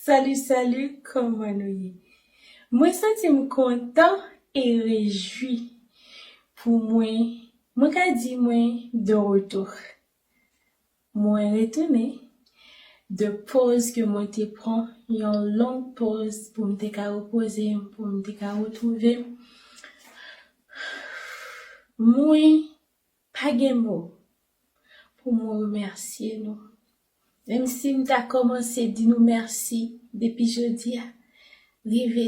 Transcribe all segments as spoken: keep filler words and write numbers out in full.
Salut, salut, kòman nou ye? Mwen santi m kontan e rejwi pou mwen, mwen ka di mwen de retour. Mwen retounen de pòz ke mwen te pran, yon long pòz pou m te ka repoze m, pou m te ka retwouve m. Mwen pa gen mo pou mwen remèsye nou. Menm si m ta kòmanse di nou mèsi depi jodi a, rive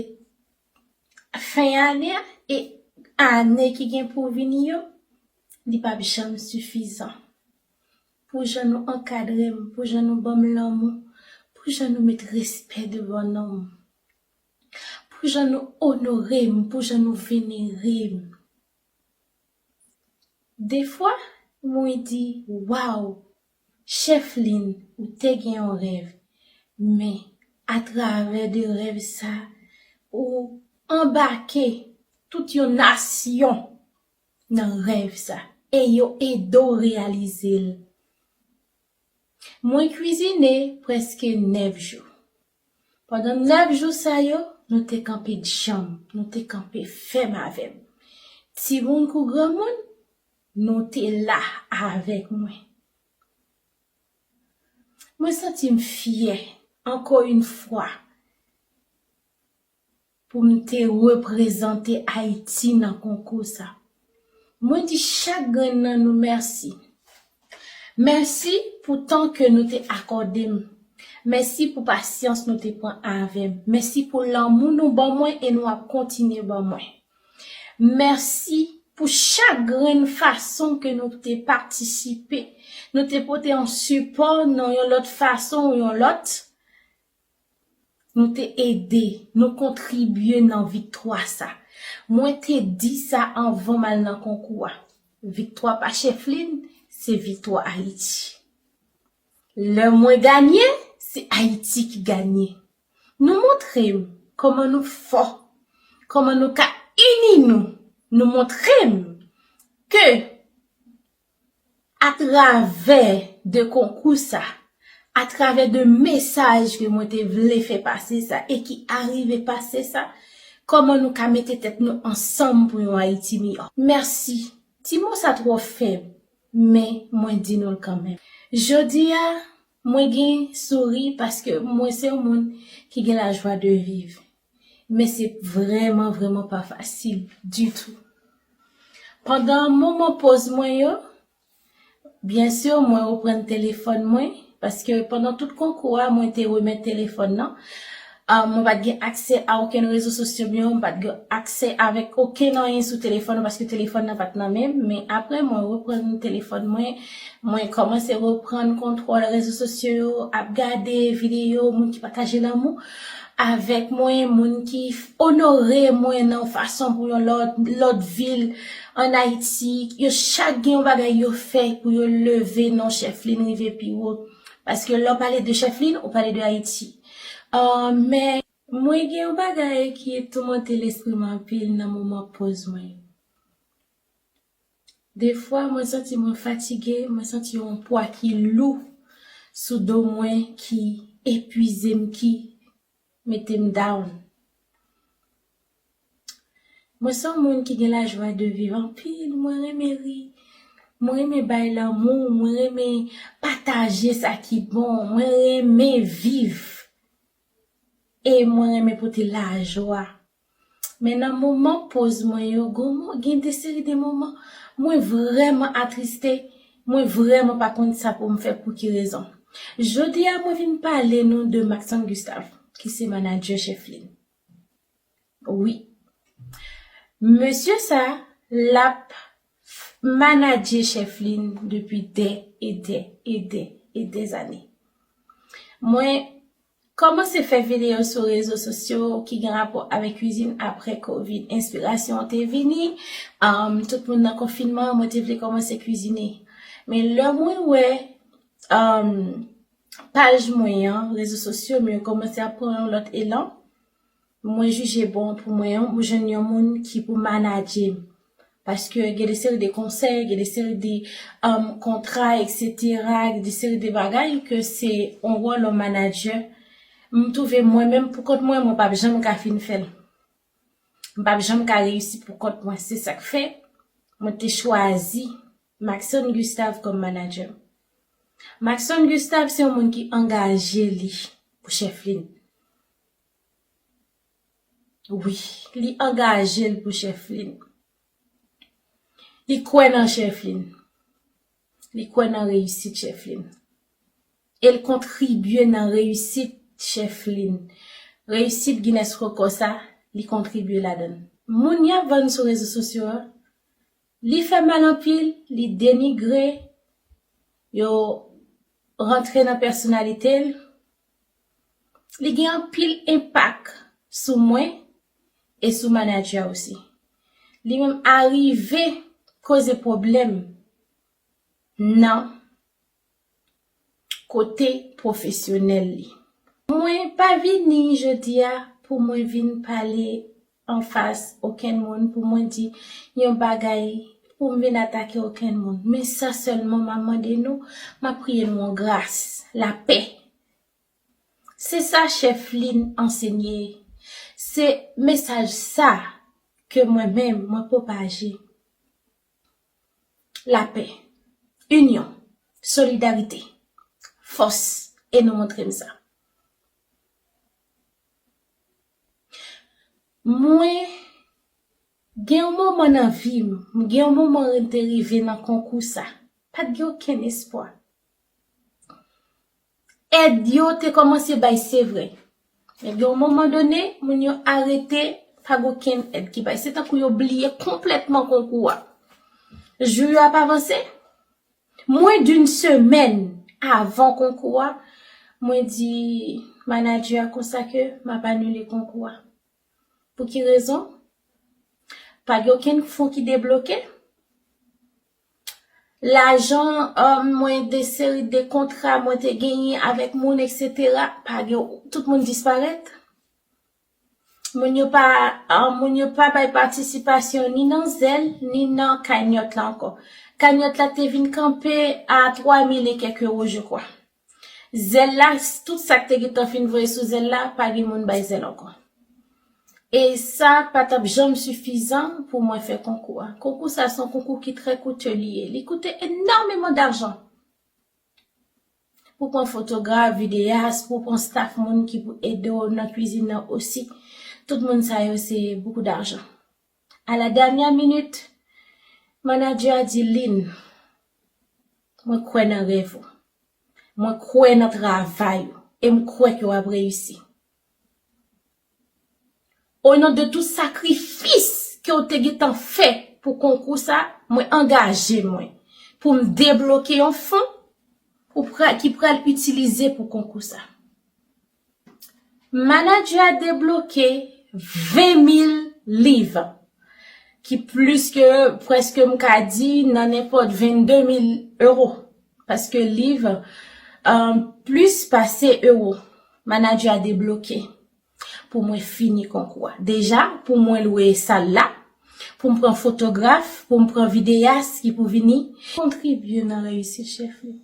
fen ane a, e ane ki gen pou vini yo, li p ap janm sifizan. Pou jan nou ankadre m, pou jan nou ban m lanmou, pou jan nou met respè devan non m, pou jan nou onore m, pou jan nou venere m. Defwa, mwen di, waw, Chèflin, ou te gen yon rèv, men atravè de rèv sa, ou anbake tout yon nasyon nan rèv sa, e yo ede w reyalize l. Mwen kwizine prèske nèf jou. Pandan nèf jou sa yo, nou te kanpe djanm, nou te kanpe fèm avè m. Timoun kou granmoun, nou te la avèk mwen. Mwen santi m fyè, ankò yon fwa, pou m te reprezante Ayiti nan konkou sa. Mwen di chak grenn nan nou mèsi. Mèsi pou tan ke nou te akòde m. Mèsi pou pasyans nou te pran avè m. Mèsi pou lanmou nou ban mwen e nou ap kontinye ban mwen. Mèsi pou chak grenn fason ke nou te patisipe. Nou te pote yon sipò nan yon lòt fason ou yon lòt. Nou te ede, nou kontribye nan viktwa sa. Mwen te di sa anvan m al nan konkou a. Viktwa pa Chèflin, se viktwa Ayiti. Lè mwen ganye, se Ayiti ki ganye. Nou montre m kòman nou fò, kòman nou ka ini nou. Nou montre m ke atravè de konkou sa, atravè de mesaj ke mwen te vle fè pase sa e ki arive pase sa, kòman nou ka mete tèt nou ansanm pou yon Ayiti miyò. Mèsi. Ti mo sa twò fèb, men mwen di nou l kanmenm. Jodi a, mwen gen souri paske mwen se yon moun ki gen lajwa de viv. Men se vrèman, vrèman pa fasil ditou. Pandan moman poz mwen yo, byen si, mwen reprann telefòn mwen, paske pandan tout konkou a, mwen te remèt telefòn nan. Ah, mwen pa t gen aksè a okenn rezo sosyo m yo, mwen pa t gen aksè avèk okenn anyen sou telefòn nan, paske telefòn nan pa t nan men m. Men apre, mwen reprann telefòn mwen, mwen kòmanse reprann kontwòl rezo sosyo yo, ap gade videyo, moun ki pataje lanmou avèk mwen, moun ki f-, onore mwen nan yon fason pou yon lòt, lòt vil ann Ayiti. Yo chak gen yon bagay yo fè pou yo leve non Chèflin rive pi wo. Paske lè w pale de Chèflin, ou pale de Ayiti. Ah, men mwen gen yon bagay ki toumante lespri m anpil nan moman poz mwen yo. Defwa, mwen santi mwen fatige, mwen santi yon pwa ki lou sou do mwen, ki epuize m, ki mete m down. Mwen se yon moun ki gen lajwa de viv anpil, mwen renmen ri, mwen renmen bay lanmou, mwen renmen pataje sa ki bon, mwen renmen viv. E mwen renmen pote lajwa. Men nan moman poz mwen yo, gon mo-, gen de seri de moman, mwen vrèman atriste, mwen vrèman pa konn sa pou m fè, pou ki rezon. Jodi a, mwen vin pale nou de Maxon Gustave, ki se manadjè Chèflin. Wi. Mesye sa, l ap manadje Chèflin depi dè e dè e dè e dè zane. Mwen kòmanse fè videyo sou rezo sosyo ki gen rapò avèk kwizin apre kovid. Enspirasyon an te vini, um, tout moun nan konfinman, mwen te vle kòmanse kwizine. Men lè mwen wè, um, paj mwen an, rezo sosyo m yo kòmanse ap pran yon lòt elan, mwen jije bon pou mwen, mwen jwenn yon moun ki pou manadje m. Paske gen de seri de konsèy, gen de seri de, um, kontra, etsetera, gen de seri de bagay ke se yon wòl yon manadjè M twouve mwen menm pou kont mwen, mwen p ap janm ka fin fè l. M p ap janm ka reyisi pou kont mwen. Se sa k fè mwen te chwazi Maxon Gustave kòm manager m. Maxon Gustave se yon moun ki angaje li pou Chèflin. Wi, li angaje l pou Chèflin. Li kwè nan Chèflin. Li kwè nan reyisit Chèflin. E l kontribye nan reyisit Chèflin. Reyisit Guinness Record sa, li kontribye ladan l. Moun y ap vann sou rezo sosyo a, li fè mal anpil, li denigre, yo rantre nan pèsonalite l. Li gen anpil enpak sou mwen e sou manager a osi. Li menm arive koze pwoblèm nan kote pwofesyonèl li. Mwen pa vini jodi a pou mwen vin pale anfas okenn moun, pou mwen di yon bagay, pou m vin atake okenn moun. Men sa sèlman m ap mande nou, m ap priye nou yon gras, lapè. Se sa Chèflin ansenye. Se mesaj sa ke mwen menm, mwen pwopaje. Lapè, inyon, solidarite, fòs, e nou montre m sa. Mwen gen yon moman nan vi m, m gen yon moman m te rive nan konkou sa. Pa t gen okenn espwa. Èd yo te kòmanse bay, se vre. Men gen yon moman done, moun yo arete, pa gen okenn èd ki bay. Se tankou yo bliye konplètman konkou a. Jou yo ap avanse. Mwen, d'une semaine avan konkou a, mwen di manager a konsa ke m ap anile konkou a. Pou ki rezon? Pa gen okenn fon ki debloke. Lajan, um, mwen, de seri de kontra mwen te genyen avèk moun, et cetera, pa gen, tout moun disparèt. Moun yo pa, um, moun yo pa bay patisipasyon ni nan Zèl, ni nan Cagnotte la ankò. Cagnotte la te vin kanpe a twa mil e kèk ewo, je crois. Zèl la, tout sa k te gentan fin voye sou Zèl la, pa gen moun bay Zèl ankò. E sa pa t ap janm sifizan pou mwen fè konkou a. Konkou sa, se yon konkou ki trè koute li ye. Li koute enòmeman dajan. Pou pran fotograf, videyas, pou pran staff moun ki pou ede w nan kwizin nan osi. Tout moun sa yo, se beaucoup d'argent. À la dernière minute, manager a di, Lynn, mwen kwè nan rèv ou. Mwen kwè nan travay ou. E m kwè ke w ap reyisi. O non de tout sakrifis ke w te gentan fè pou konkou sa, mwen angaje mwen pou m debloke yon fon pou pra-, ki pral itilize pou konkou sa. Manager a debloke ven mil liv, ki plis ke, prèske m ka di, nan nenpòt vennde mil ewo. Paske liv, um, plis pase ewo, manager a debloke pou mwen fini konkou a. Deja, pou mwen lwe sal la, pou m pran fotograf, pou m pran videyas ki pou vini kontribye nan reyisit Chèflin.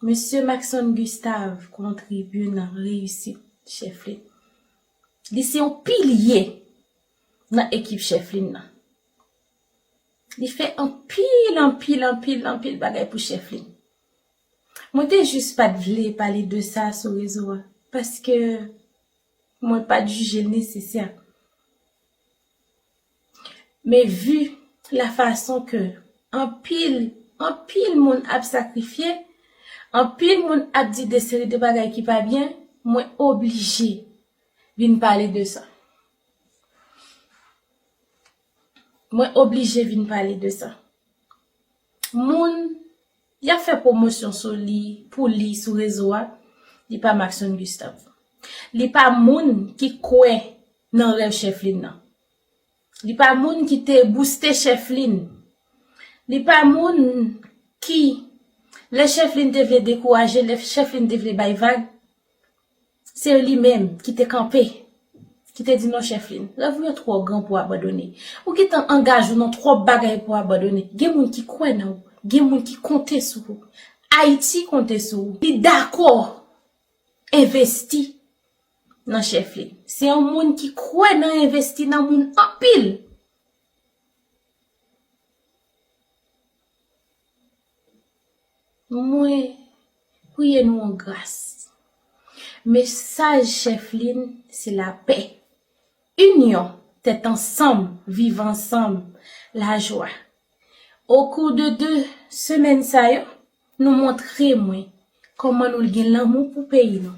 Mesye Maxon Gustave kontribye nan reyisit Chèflin. Li se yon pilye nan ekip Chèflin nan. Li fè anpil, anpil, anpil, anpil bagay pou Chèflin. Mwen te jis pa t vle pale de sa sou rezo a, paske mwen pa t jije l nesesè. Men vi la fason ke anpil, anpil moun ap sakrifye, anpil moun ap di de seri de bagay ki pa byen, mwen oblije vin pale de sa. Mwen oblije vin pale de sa. Moun, y ap fè pwomosyon sou li, pou li sou rezo a, li pa Maxon Gustave. Li pa moun ki kwè nan rèv Chèflin nan. Li pa moun ki te bouste Chèflin. Li pa moun ki, lè Chèflin te vle dekouraje, lè Chèflin te vle bay vag, se li menm ki te kanpe, ki te di, "Non, Chèflin, rèv ou yo twò gran pou abandone. Ou gentan angaje w nan twòp bagay pou abandone. Gen moun ki kwè nan ou, gen moun ki konte sou ou. Ayiti konte sou ou." Li dakò envesti nan Chèflin. Se yon moun ki kwè nan envesti nan moun anpil. Mwen priye nou an gras. Mesaj Chèflin se lapè, inyon, tèt ansanm, viv ansanm, lajwa. Okou de de semèn sa yo, nou montre mwen kòman nou gen lanmou pou peyi nou.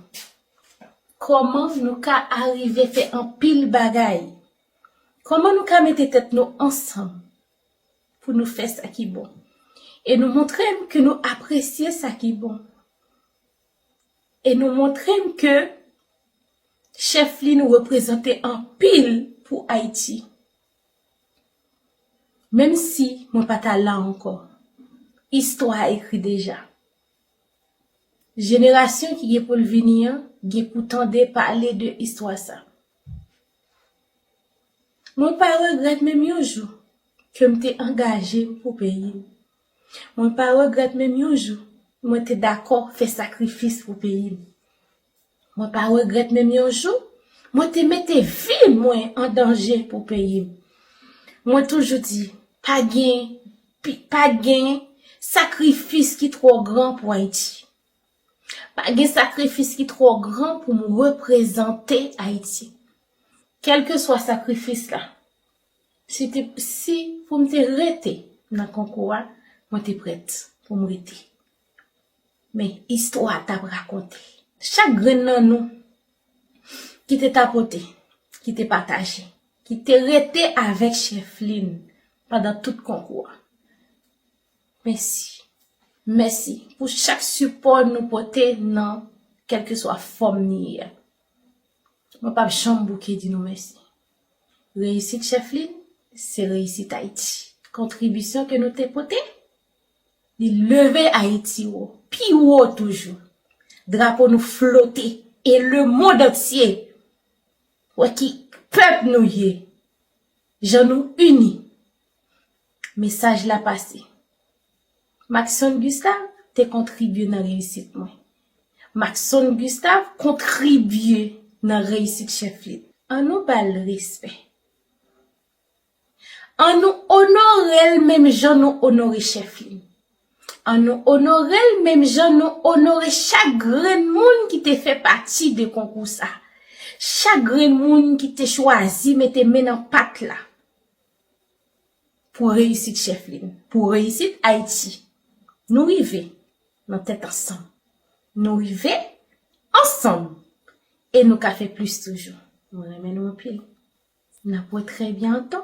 Kòman nou ka arive fè anpil bagay. Kòman nou ka mete tèt nou ansanm pou nou fè sa ki bon. E nou montre m ke nou apresye sa ki bon. E nou montre m ke Chèflin reprezante anpil pou Ayiti. Menm si mwen pa ta la ankò, istwa a ekri deja. Jenerasyon ki gen pou l vini an gen pou tande pale de istwa sa. Mwen pa regrèt menm yon jou ke m te angaje m pou peyi m. Mwen pa regrèt menm yon jou mwen te dakò fè sakrifis pou peyi m. Mwen pa regrèt menm yon jou mwen te mete vi mwen an danje pou peyi m. Mwen toujou di, pa gen, pi- pa gen sakrifis ki twò gran pou Ayiti. Pa gen sakrifis ki twò gran pou m reprezante Ayiti. Kèlkeswa sakrifis la, si, te, si pou m te rete nan konkou a, mwen te prèt pou m rete. Men istwa a t ap rakonte. Chak grenn nan nou ki te tapote, ki te pataje, ki te rete avèk Chèflin pandan tout konkou a. Mèsi. Mèsi pou chak sipò nou pote nan kèlkeswa fòm ni ye a. Mwen p ap janm bouke di nou mèsi. Reyisit Chèflin, se reyisit Ayiti. Kontribisyon ke nou te pote, li leve Ayiti wo, pi wo toujou. Drapo nou flote, e lemonn antye wè ki pèp nou ye, jan nou ini. Mesaj la pase. Maxson Gustave te kontribye nan reyisit mwen. Maxson Gustave kontribye nan reyisit Chèflin. An nou ba l respè. An nou onore l menm jan nou onore Chèflin. An nou onore l menm jan nou onore chak grenn moun ki te fè pati de konkou sa. Chak grenn moun ki te chwazi mete men nan pat la pou reyisit Chèflin, pou reyisit Ayiti. Nou rive nan tèt ansanm. Nou rive ansanm. E nou ka fè plis toujou. Mwen renmen nou anpil. N ap wè trè byento.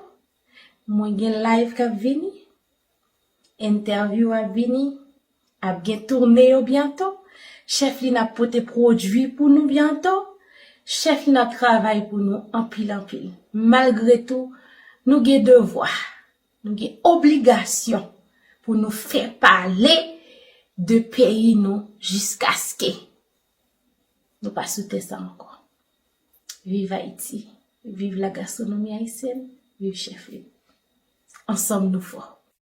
Mwen gen live k ap vini. Entèvyou ap vini. Ap gen toune yo byento. Chèflin ap pote pwodui pou nou byento. Chèflin ap travay pou nou anpil, anpil. Malgre tou, nou gen devwa, nou gen obligasyon pou nou fè pale de peyi nou jiskaske nou pa sou tè sa ankò. Viv Ayiti, viv la gastronomi ayisyèn, viv Chèflin. Ansanm nou fò.